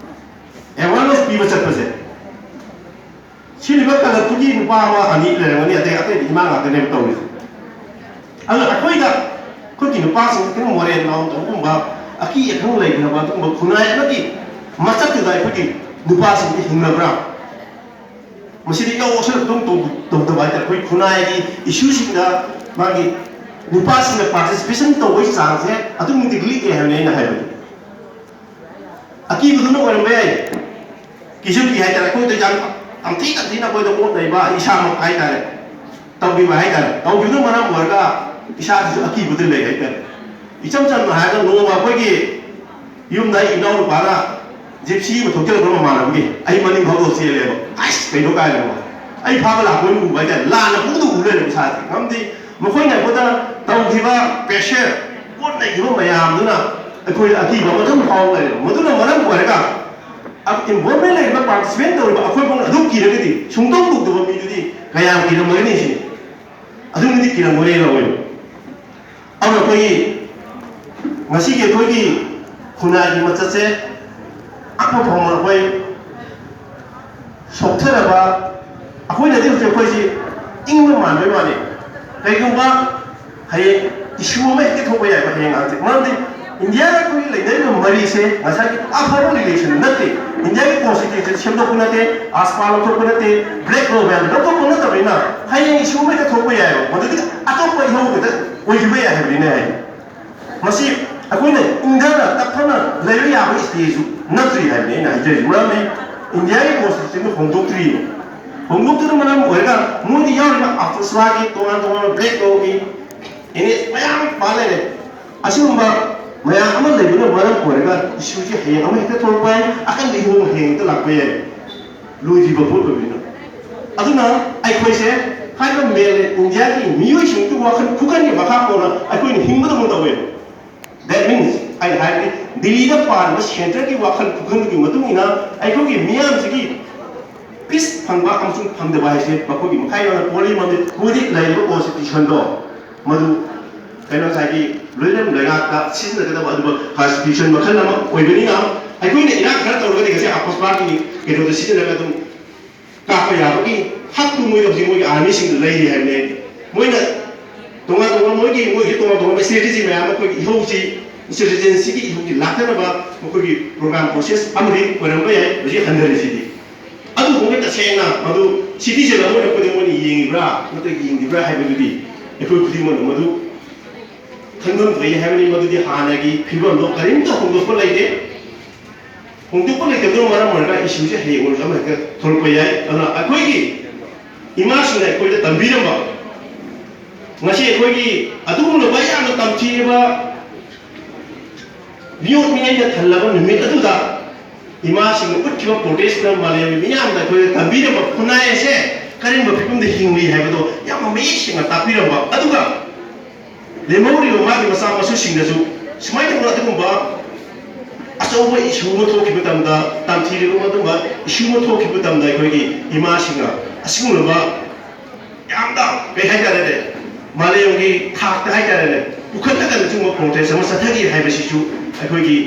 ꯑꯦꯋꯥꯔꯅꯦꯁ ꯄꯤꯕ ꯆꯠꯄꯁꯦ, ꯁꯤꯜꯂꯤꯕ ꯀꯂꯕꯇꯨꯒꯤ ꯅꯨꯄꯥ ꯑꯃ ꯑꯅꯤ ꯂꯩꯔꯝꯒꯅꯤ, ꯑꯇꯩ ꯑꯇꯩꯗꯤ ꯏꯃꯥ ꯉꯥꯛꯇꯅꯦꯕ ꯇꯧꯔꯤꯁꯦ꯫ ꯑꯗꯨꯅ ꯑꯩꯈꯣꯏꯗ, ꯑꯩꯈꯣꯏꯒꯤ ꯅꯨꯄꯥꯁꯤꯡ ꯈꯤꯇꯪ ꯃꯣꯔꯦꯜ ꯗꯥꯎꯟ ꯇꯧꯕꯒꯨꯝꯕ, ꯑꯀꯤ ꯑꯈꯪ ꯂꯩꯈ꯭ꯔꯕ ꯑꯗꯨꯒꯨꯝꯕ ꯈꯨꯟꯅꯥꯏ ꯑꯃꯒꯤ ꯃꯆꯠꯇꯨꯗ ꯑꯩꯈꯣꯏꯒꯤ ꯅꯨꯄꯥꯁꯤꯡꯁꯤ ꯍꯤꯡꯅꯕ꯭ꯔꯥ? ꯃꯁꯤꯗꯤ ꯏꯌꯥꯎ ꯌꯥꯎꯁꯜꯂꯛꯇꯒꯨꯝ ꯇꯧ-, ꯇꯧꯗꯕ ꯍꯥꯏꯇꯥꯔꯦ꯫ ꯑꯩꯈꯣꯏ ꯈꯨꯟꯅꯥꯏꯒꯤ ꯏꯁꯨꯁꯤꯡꯗ ꯃꯥꯒꯤ ꯅꯨꯄꯥꯁꯤꯡꯅ ꯄꯥꯔꯇꯤꯁꯤꯄꯦꯁꯟ ꯇꯧꯕꯒꯤ ꯆꯥꯡꯁꯦ ꯑꯗꯨꯛꯀꯤ ꯃꯇꯤꯛ ꯂꯤꯛꯑꯦ ꯍꯥꯏꯕꯅꯤ ꯑꯩꯅ ꯍꯥꯏꯕꯗꯤ꯫ ꯑꯀꯤꯕꯗꯨꯅ ꯑꯣꯏꯔꯝꯕ ꯌꯥꯏ꯫ ꯀꯤꯁꯨ ꯀꯤ ꯍꯥꯏꯇꯥꯔꯦ꯫ ꯑꯩꯈꯣꯏꯗ ꯌꯥꯝ, ꯌꯥꯝ ꯊꯤ ꯇꯝꯊꯤꯅ ꯑꯩꯈꯣꯏꯗ ꯑꯣꯠ ꯅꯩꯕ ꯏꯁꯥꯃꯛ ꯍꯥꯏꯇꯥꯔꯦ, ꯇꯧꯈꯤꯕ ꯍꯥꯏꯇꯥꯔꯦ꯫ ꯇꯧꯈꯤꯕꯅ ꯃꯔꯝ ꯑꯣꯏꯔꯒ ꯏꯁꯥꯁꯤꯁꯨ ꯑꯀꯤꯕꯗ ꯂꯩ ꯍꯥꯏꯇꯥꯔꯦ꯫ ꯏꯆꯝ ꯆꯝꯅ ꯍꯥꯏꯔꯒ ꯅꯣꯡꯃ ꯑꯩꯈꯣꯏꯒꯤ ꯌꯨꯝꯗ ꯑꯩ ꯏꯅꯥꯎꯅꯨꯄꯥꯅ ꯖꯤꯞꯁꯤ ꯑꯃ ꯊꯣꯛꯆꯜꯂꯛꯄ ꯃꯃꯥꯟꯅꯕꯒꯤ, ꯑꯩ ꯃꯅꯤꯡ ꯐꯥꯎꯗꯣꯛ ꯆꯦꯜꯂꯦꯕ꯫ "ꯑꯁ, ꯀꯩꯅꯣ?" ꯀꯥꯏꯅꯀꯣ꯫ ꯑꯩ ꯐꯥꯕ ꯂꯥꯛꯄ ꯑꯣꯏꯅ ꯎꯕ ꯍꯥꯏꯇꯥꯔꯦ꯫ ꯂꯥꯟꯅ ꯄꯨꯡꯎꯗ ꯎ ꯂꯩꯔꯦꯕ ꯏꯁꯥꯁꯦ꯫ ꯃꯔꯝꯗꯤ ꯃꯈꯣꯏꯅ ꯑꯩꯈꯣꯏꯗ ꯇꯧꯈꯤꯕ pressure, ꯄꯣꯠ ꯅꯩꯈꯤꯕ ꯃꯌꯥꯝꯗꯨꯅ ꯑꯩꯈꯣꯏꯗ ꯑꯀꯤꯕ ꯑꯃ ꯑꯗꯨꯝ ꯐꯥꯎ ꯂꯩꯔꯦꯕ꯫ ꯃꯗꯨꯅ ꯃꯔꯝ ꯑꯣꯏꯔꯒ involvement ꯂꯩꯔꯤꯕ, participant ꯇꯧꯔꯤꯕ ꯑꯩꯈꯣꯏ ꯐꯥꯎꯅ ꯑꯗꯨꯝ ꯀꯤꯔꯒꯗꯤ ꯁꯨꯡꯇꯧ ꯇꯧꯗꯕ ꯃꯤꯗꯨꯗꯤ ꯀꯌꯥꯝ ꯀꯤꯔꯝꯒꯅꯤ ꯁꯤꯅꯤ꯫ ꯑꯗꯨꯛꯀꯤ ꯃꯇꯤꯛ ꯀꯤꯔꯝꯒꯅꯤ ꯂꯧꯋꯦꯕ꯫ ꯑꯗꯨꯅ ꯑꯩꯈꯣꯏꯒꯤ ꯉꯁꯤꯒꯤ ꯑꯩꯈꯣꯏꯒꯤ ꯈꯨꯟꯅꯥꯏꯒꯤ ꯃꯆꯠꯁꯦ ꯑꯐ ꯐꯪꯕ ꯑꯩꯈꯣꯏ ꯁꯣꯛꯊꯔꯕ, ꯑꯩꯈꯣꯏꯅꯗꯤ ꯍꯧꯖꯤꯛ ꯑꯩꯈꯣꯏꯁꯤ ꯏꯪꯕ ꯃꯥꯟꯕꯩ ꯋꯥꯅꯤ꯫ ꯀꯩꯒꯨꯝꯕ ꯍꯌꯦꯡ issue ꯑꯃ ꯍꯦꯛꯇ ꯊꯣꯛꯄ ꯌꯥꯏꯕ ꯍꯌꯦꯡ ꯍꯪꯆꯤꯠ꯫ ꯃꯔꯝꯗꯤ ꯏꯟꯗꯤꯌꯥꯒ ꯑꯩꯈꯣꯏꯒꯤ ꯂꯩꯅꯔꯤꯕ ꯃꯔꯤꯁꯦ ꯉꯁꯥꯏꯒꯤ ꯑꯐꯕ relation ꯅꯠꯇꯦ꯫ ꯏꯟꯗꯤꯌꯥꯒꯤ constitution ꯁꯦꯝꯗꯣꯛꯄ ꯅꯠꯇꯦ, AFSPA ꯂꯧꯊꯣꯛꯄ ꯅꯠꯇꯦ, black law ꯃꯌꯥꯝ ꯂꯧꯊꯣꯛꯄ ꯅꯠꯇꯕꯅꯤꯅ ꯍꯌꯦꯡ issue ꯑꯃ ꯍꯦꯛꯇ ꯊꯣꯛꯄ ꯌꯥꯏꯕ꯫ ꯃꯗꯨꯗꯤ ꯑꯇꯣꯞꯄ ꯏꯍꯧ ꯈꯛꯇ ꯑꯣꯏꯈꯤꯕ ꯌꯥꯏ ꯍꯥꯏꯕꯅꯤꯅꯦ ꯍꯥꯏꯗꯤ꯫ ꯃꯁꯤ ꯑꯩꯈꯣꯏꯅ ꯏꯪꯊꯅ ꯇꯞꯊꯅ ꯂꯩꯕ ꯌꯥꯕ stageꯁꯨ ꯅꯠꯇ꯭ꯔꯤ ꯍꯥꯏꯕꯅꯤ ꯑꯩꯅ ꯍꯥꯏꯖꯔꯤꯁꯦ꯫ ꯃꯔꯝꯗꯤ ꯏꯟꯗꯤꯌꯥꯒꯤ constitution ꯍꯣꯡꯗꯣꯛꯇ꯭ꯔꯤꯕ꯫ ꯍꯣꯡꯗꯣꯛꯇꯅ ꯃꯔꯝ ꯑꯣꯏꯔꯒ ꯃꯣꯏꯗꯤ ꯌꯥꯎꯔꯤꯕ AFSPAꯒꯤ ꯇꯣꯉꯥꯟ ꯇꯣꯉꯥꯟꯕ black lawꯒꯤ NS ꯃꯌꯥꯝ ꯄꯥ ꯂꯩꯔꯦ꯫ ꯑꯁꯤꯒꯨꯝꯕ ꯃꯌꯥꯝ ꯑꯃ ꯂꯩꯕꯅ ꯃꯔꯝ ꯑꯣꯏꯔꯒ issueꯁꯤ ꯍꯌꯦꯡ ꯑꯃ ꯍꯦꯛꯇ ꯊꯣꯛꯂꯛꯄ ꯌꯥꯏ, ꯑꯀꯟꯕ ꯏꯍꯧ ꯑꯃ ꯍꯌꯦꯡ ꯍꯦꯛꯇ ꯂꯥꯛꯄ ꯌꯥꯏ꯫ ꯂꯣꯏꯗ꯭ꯔꯤꯕ ꯄꯣꯠ ꯑꯣꯏꯕꯅꯤꯅ꯫ ꯑꯗꯨꯅ ꯑꯩꯈꯣꯏꯁꯦ ꯍꯥꯏꯔꯤꯕ mainland ꯏꯟꯗꯤꯌꯥꯒꯤ ꯃꯤꯑꯣꯏꯁꯤꯡꯒꯤ ꯋꯥꯈꯜ ꯈꯨꯈꯟꯒꯤ ꯃꯈꯥ ꯄꯣꯟꯅ ꯑꯩꯈꯣꯏꯅ ꯍꯤꯡꯕꯗꯧꯅ ꯇꯧꯋꯦ꯫ That means, ꯑꯩꯅ ꯍꯥꯏꯕꯗꯤ ꯗꯤꯜꯂꯤꯗ ꯄꯥꯟꯕ centreꯒꯤ ꯋꯥꯈꯜ ꯈꯨꯈꯟꯗꯨꯒꯤ ꯃꯇꯨꯡ ꯏꯟꯅ ꯑꯩꯈꯣꯏꯒꯤ ꯃꯤꯌꯥꯝꯁꯤꯒꯤ peace ꯐꯪꯕ ꯑꯃꯁꯨꯡ ꯐꯪꯗꯕ ꯍꯥꯏꯁꯦ ꯃꯈꯣꯏꯒꯤ ꯃꯈꯥ ꯌꯥꯎꯅ ꯄꯣꯜꯂꯤ꯫ ꯃꯔꯝꯗꯤ ꯃꯣꯏꯗꯤ ꯂꯩꯔꯤꯕ constitutionꯗꯣ ꯃꯗꯨ ꯀꯩꯅꯣ ꯉꯁꯥꯏꯒꯤ ꯂꯣꯏꯅ ꯂꯩꯉꯥꯛꯇ ꯁꯤꯖꯤꯟꯅꯒꯗꯕ ꯑꯗꯨꯒ constitution ꯃꯈꯜ ꯑꯃ ꯑꯣꯏꯕꯅꯤꯅ ꯑꯩꯈꯣꯏꯅ ꯏꯔꯥꯡ ꯈꯔ ꯇꯧꯔꯒꯗꯤ ꯉꯁꯤ AFSPAꯒꯤ ꯀꯩꯅꯣꯗ ꯁꯤꯖꯤꯟꯅꯔꯒ ꯑꯗꯨꯝ ꯀꯥꯞꯄ ꯌꯥꯕꯒꯤ ꯍꯛꯇꯨ ꯃꯣꯏꯗ ꯍꯧꯖꯤꯛ ꯃꯣꯏꯒꯤ armyꯁꯤꯡꯗ ꯂꯩꯔꯤ ꯍꯥꯏꯕꯅꯦ꯫ ꯃꯣꯏꯅ ꯇꯣꯉꯥꯟ ꯇꯣꯉꯥꯟꯕ ꯃꯣꯏꯒꯤ, ꯃꯣꯏꯒꯤ ꯇꯣꯉꯥꯟ ꯇꯣꯉꯥꯟꯕ strategy ꯃꯌꯥꯝ ꯑꯃ ꯑꯩꯈꯣꯏꯒꯤ ꯏꯍꯧꯁꯤ, insurgencyꯒꯤ ꯏꯍꯧꯁꯤ ꯂꯥꯛꯇꯅꯕ ꯃꯈꯣꯏꯒꯤ program process ꯑꯃꯗꯤ ꯑꯣꯏꯔꯝꯕ ꯌꯥꯏ ꯍꯧꯖꯤꯛ ꯍꯟꯊꯔꯤꯁꯤꯗꯤ꯫ ꯑꯗꯨꯕꯨ ꯃꯣꯏ ꯇꯁꯦꯡꯅ ꯃꯗꯨ citizen ꯑꯃ ꯑꯣꯏꯅ ꯑꯩꯈꯣꯏꯗ ꯃꯣꯏꯅ ꯌꯦꯡꯉꯤꯕ꯭ꯔꯥ ꯅꯠꯇ꯭ꯔꯒ ꯌꯦꯡꯗꯕ꯭ꯔꯥ ꯍꯥꯏꯕꯗꯨꯗꯤ ꯑꯩꯈꯣꯏ ꯈꯨꯗꯤꯡꯃꯛꯅ ꯃꯗꯨ ꯈꯪꯐꯝ ꯊꯣꯛꯏ ꯍꯥꯏꯕꯅꯤ꯫ ꯃꯗꯨꯗꯤ ꯍꯥꯟꯅꯒꯤ ꯐꯤꯕꯝꯗꯣ ꯀꯔꯤꯝꯇ ꯍꯣꯡꯗꯣꯛꯄ ꯂꯩꯇꯦ꯫ ꯍꯣꯡꯗꯣꯛꯄ ꯂꯩꯇꯕꯅ ꯃꯔꯝ ꯑꯣꯏꯔꯒ issueꯁꯦ ꯍꯌꯦꯡ ꯑꯣꯏꯔꯁꯨ ꯑꯃ ꯍꯦꯛꯇ ꯊꯣꯛꯂꯛꯄ ꯌꯥꯏ꯫ ꯑꯗꯨꯅ ꯑꯩꯈꯣꯏꯒꯤ ꯏꯃꯥꯁꯤꯡꯅ ꯑꯩꯈꯣꯏꯗ ꯇꯝꯕꯤꯔꯝꯕ, ꯉꯁꯤ ꯑꯩꯈꯣꯏꯒꯤ ꯑꯗꯨꯒꯨꯝꯂꯕ ꯌꯥꯝꯅ ꯇꯝꯊꯤꯔꯕ ꯃꯤꯑꯣꯠ ꯃꯤꯅꯩꯅ ꯊꯜꯂꯕ ꯅꯨꯃꯤꯠ ꯑꯗꯨꯗ ꯏꯃꯥꯁꯤꯡꯅ ꯎꯠꯈꯤꯕ ꯄ꯭ꯔꯣꯇꯦꯁꯅ ꯃꯥꯂꯦꯝꯒꯤ ꯃꯤꯌꯥꯝꯗ ꯑꯩꯈꯣꯏꯗ ꯇꯝꯕꯤꯔꯝꯕ ꯈꯨꯟꯅꯥꯏ ꯑꯁꯦ ꯀꯔꯝꯕ ꯐꯤꯕꯝꯗ ꯍꯤꯡꯂꯤ ꯍꯥꯏꯕꯗꯣ ꯌꯥꯝꯅ ꯃꯌꯦꯛ ꯁꯦꯡꯅ ꯇꯥꯛꯄꯤꯔꯝꯕ꯫ ꯑꯗꯨꯒ ꯂꯦꯝꯍꯧꯔꯤꯕ ꯃꯥꯒꯤ ꯃꯆꯥ ꯃꯁꯨꯁꯤꯡꯗꯁꯨ ꯁꯨꯃꯥꯏꯅ ꯇꯧꯅ ꯑꯗꯨꯒꯨꯝꯕ ꯑꯆꯧꯕ ꯏꯁꯨ ꯑꯃ ꯊꯣꯛꯈꯤꯕ ꯃꯇꯝꯗ, ꯇꯝꯊꯤꯔꯕ ꯑꯗꯨꯒꯨꯝꯕ ꯏꯁꯨ ꯑꯃ ꯊꯣꯛꯈꯤꯕ ꯃꯇꯝꯗ ꯑꯩꯈꯣꯏꯒꯤ ꯏꯃꯥꯁꯤꯡꯅ ꯑꯁꯤꯒꯨꯝꯂꯕ ꯌꯥꯝꯅ, ꯀꯩ ꯍꯥꯏꯇꯥꯔꯦꯅꯦ, ꯃꯥꯂꯦꯝꯒꯤ ꯊꯥꯛꯇ ꯍꯥꯏꯇꯥꯔꯦꯅꯦ, ꯄꯨꯈꯠꯂꯒ ꯑꯆꯨꯝꯕ ꯄ꯭ꯔꯣꯇꯦꯁ ꯑꯃ ꯆꯠꯊꯈꯤ ꯍꯥꯏꯕꯁꯤꯁꯨ ꯑꯩꯈꯣꯏꯒꯤ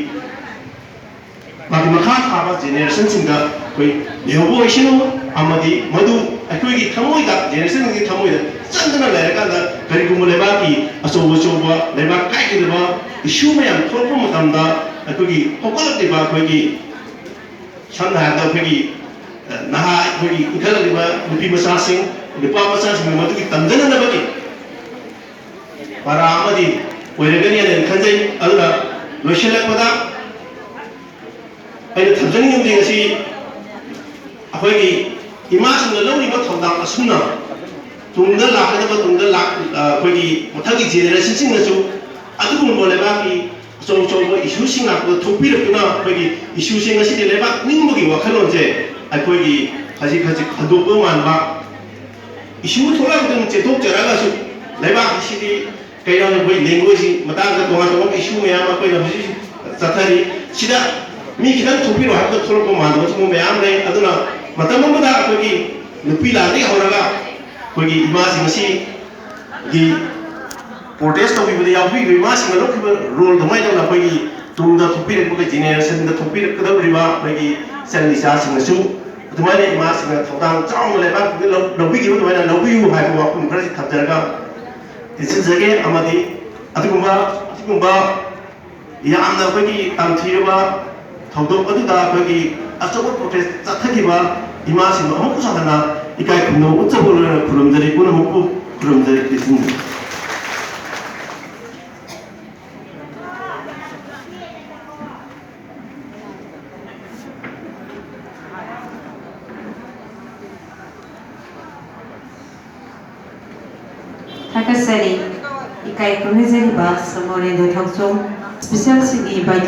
ꯃꯥꯒꯤ ꯃꯈꯥ ꯊꯥꯕ ꯖꯦꯅꯦꯔꯦꯁꯟꯁꯤꯡꯗ ꯑꯩꯈꯣꯏ ꯂꯩꯍꯧꯕ ꯑꯣꯏꯁꯅꯨ, ꯑꯃꯗꯤ ꯃꯗꯨ ꯑꯩꯈꯣꯏꯒꯤ ꯊꯃꯣꯏꯗ, ꯖꯦꯅꯦꯔꯦꯁꯟꯒꯤ ꯊꯃꯣꯏꯗ ꯆꯪꯗꯨꯅ ꯂꯩꯔꯀꯥꯟꯗ ꯀꯔꯤꯒꯨꯝꯕ ꯂꯩꯕꯥꯛꯀꯤ ꯑꯆꯧ ꯑꯆꯧꯕ ꯂꯩꯕꯥꯛ ꯀꯥꯏꯒꯗꯕ ꯏꯁꯨ ꯃꯌꯥꯝ ꯊꯣꯛꯂꯛꯄ ꯃꯇꯝꯗ ꯑꯩꯈꯣꯏꯒꯤ ꯍꯧꯒꯠꯂꯛꯂꯤꯕ ꯑꯩꯈꯣꯏꯒꯤ, ꯁꯝꯅ ꯍꯥꯏꯔꯕꯗ ꯑꯩꯈꯣꯏꯒꯤ, ꯑ, ꯅꯍꯥ ꯑꯩꯈꯣꯏꯒꯤ ꯏꯟꯈꯠꯂꯛꯂꯤꯕ ꯅꯨꯄꯤ ꯃꯆꯥꯁꯤꯡ, ꯅꯨꯄꯥ ꯃꯆꯥꯁꯤꯡꯅ ꯃꯗꯨꯒꯤ ꯇꯝꯖꯅꯅꯕꯒꯤ ꯄꯔꯥ ꯑꯃꯗꯤ ꯑꯣꯏꯔꯒꯅꯤ ꯍꯥꯏꯅ ꯈꯟꯖꯩ꯫ ꯑꯗꯨꯅ ꯂꯣꯏꯁꯤꯜꯂꯛꯄꯗ ꯑꯩꯅ ꯊꯝꯖꯅꯤꯡꯉꯤꯕꯗꯤ ꯉꯁꯤ ꯑꯩꯈꯣꯏꯒꯤ ꯏꯃꯥꯁꯤꯡꯅ ꯂꯧꯔꯤꯕ ꯊꯧꯗꯥꯡ ꯑꯁꯨꯝꯅ ꯇꯨꯡꯗ ꯂꯥꯛꯀꯗꯕ, ꯇꯨꯡꯗ ꯂꯥꯛ-, ꯑ, ꯑꯩꯈꯣꯏꯒꯤ ꯃꯊꯪꯒꯤ ꯖꯦꯅꯦꯔꯦꯁꯟꯁꯤꯡꯅꯁꯨ ꯑꯗꯨꯒꯨꯝꯕ ꯂꯩꯕꯥꯛꯀꯤ ꯑꯆꯧ ꯑꯆꯧꯕ ꯏꯁꯨꯁꯤꯡ ꯂꯥꯛꯄꯗ ꯊꯣꯛꯄꯤꯔꯛꯇꯨꯅ ꯑꯩꯈꯣꯏꯒꯤ ꯏꯁꯨꯁꯦ ꯉꯁꯤꯗꯤ ꯂꯩꯕꯥꯛ ꯅꯤꯡꯕꯒꯤ ꯋꯥꯈꯜꯂꯣꯟꯁꯦ ꯑꯩꯈꯣꯏꯒꯤ ꯍꯧꯖꯤꯛ ꯍꯧꯖꯤꯛ ꯍꯟꯗꯣꯛꯄ ꯃꯥꯟꯕ ꯏꯁꯨ ꯊꯣꯛꯂꯛꯄꯗ ꯑꯗꯨꯝ ꯆꯦꯟꯊꯣꯛꯆꯔꯒꯁꯨ ꯂꯩꯕꯥꯛ ꯑꯁꯤꯗꯤ ꯀꯩꯅꯣ ꯑꯩꯈꯣꯏ ꯂꯦꯡꯒ꯭ꯋꯦꯖꯀꯤ ꯃꯇꯥꯡꯗ ꯇꯣꯉꯥꯟ ꯇꯣꯉꯥꯟꯕ ꯏꯁꯨ ꯃꯌꯥꯝ ꯑꯃ ꯑꯩꯈꯣꯏꯅ ꯍꯧꯖꯤꯛ ꯍꯧꯖꯤꯛ ꯆꯠꯊꯔꯤ꯫ ꯁꯤꯗ ꯃꯤ ꯈꯤꯇꯪ ꯊꯣꯛꯄꯤꯔꯣ ꯍꯥꯏꯕꯗ ꯊꯣꯛꯂꯛꯄ ꯃꯥꯟꯗꯕ ꯁꯤꯒꯨꯝꯕ ꯃꯌꯥꯝ ꯂꯩ꯫ ꯑꯗꯨꯅ ꯃꯇꯝ ꯑꯃꯗ ꯑꯩꯈꯣꯏꯒꯤ ꯅꯨꯄꯤ ꯂꯥꯟꯗꯒꯤ ꯍꯧꯔꯒ ꯑꯩꯈꯣꯏꯒꯤ ꯏꯃꯥꯁꯤꯡ ꯑꯁꯤꯒꯤ ꯄ꯭ꯔꯣꯇꯦꯁ ꯇꯧꯕꯤꯕꯗ ꯌꯥꯎꯕꯤꯔꯤꯕ ꯏꯃꯥꯁꯤꯡꯅ ꯂꯧꯈꯤꯕ ꯔꯣꯜ ꯑꯗꯨꯃꯥꯏꯅ ꯇꯧꯅ ꯑꯩꯈꯣꯏꯒꯤ ꯇꯨꯡꯗ ꯊꯣꯛꯄꯤꯔꯛꯄꯒꯤ ꯖꯦꯅꯦꯔꯦꯁꯟꯗ ꯊꯣꯛꯄꯤꯔꯛꯀꯗꯧꯔꯤꯕ ꯑꯩꯈꯣꯏꯒꯤ ꯏꯆꯟ ꯏꯆꯥꯁꯤꯡꯅꯁꯨ ꯑꯗꯨꯃꯥꯏꯅ ꯏꯃꯥꯁꯤꯡꯅ ꯊꯧꯗꯥꯡ ꯆꯥꯎꯅ ꯂꯩꯕꯥꯛꯇꯨꯗ ꯂꯧ-, ꯂꯧꯕꯤꯈꯤꯕ ꯑꯗꯨꯃꯥꯏꯅ ꯂꯧꯕꯤꯌꯨ ꯍꯥꯏꯕ ꯋꯥꯐꯝ ꯈꯔꯁꯤ ꯊꯝꯖꯔꯒ ꯇꯦꯟꯁꯤꯟꯖꯒꯦ꯫ ꯑꯃꯗꯤ ꯑꯗꯨꯒꯨꯝꯕ, ꯑꯁꯤꯒꯨꯝꯕ ꯌꯥꯝꯅ ꯑꯩꯈꯣꯏꯒꯤ ꯇꯝꯊꯤꯔꯕ ꯊꯧꯗꯣꯛ ꯑꯗꯨꯗ ꯑꯩꯈꯣꯏꯒꯤ ꯑꯆꯧꯕ ꯄ꯭ꯔꯣꯇꯦꯁ ꯆꯠꯊꯈꯤꯕ ꯏꯃꯥꯁꯤꯡꯕꯨ ꯑꯃꯨꯛꯀꯁꯨ ꯍꯟꯅ ꯏꯀꯥꯏ ꯈꯨꯝꯅꯕ ꯎꯠꯆꯕ ꯂꯣꯏꯅ ꯈꯨꯔꯨꯝꯖꯔꯤ, ꯄꯨꯝꯅꯃꯛꯄꯨ ꯈꯨꯔꯨꯝꯖꯔꯤ, ꯇꯦꯟꯁꯤꯟꯖꯔꯤ꯫ ꯊꯥꯒꯠꯆꯔꯤ꯫ ꯏꯀꯥꯏ ꯈꯨꯝꯅꯖꯔꯤꯕ ꯁꯣꯃꯣꯔꯦꯟꯗ꯭ꯔ ꯊꯧꯆꯣꯝ, special ꯁꯤꯒꯤ ꯚꯥꯏ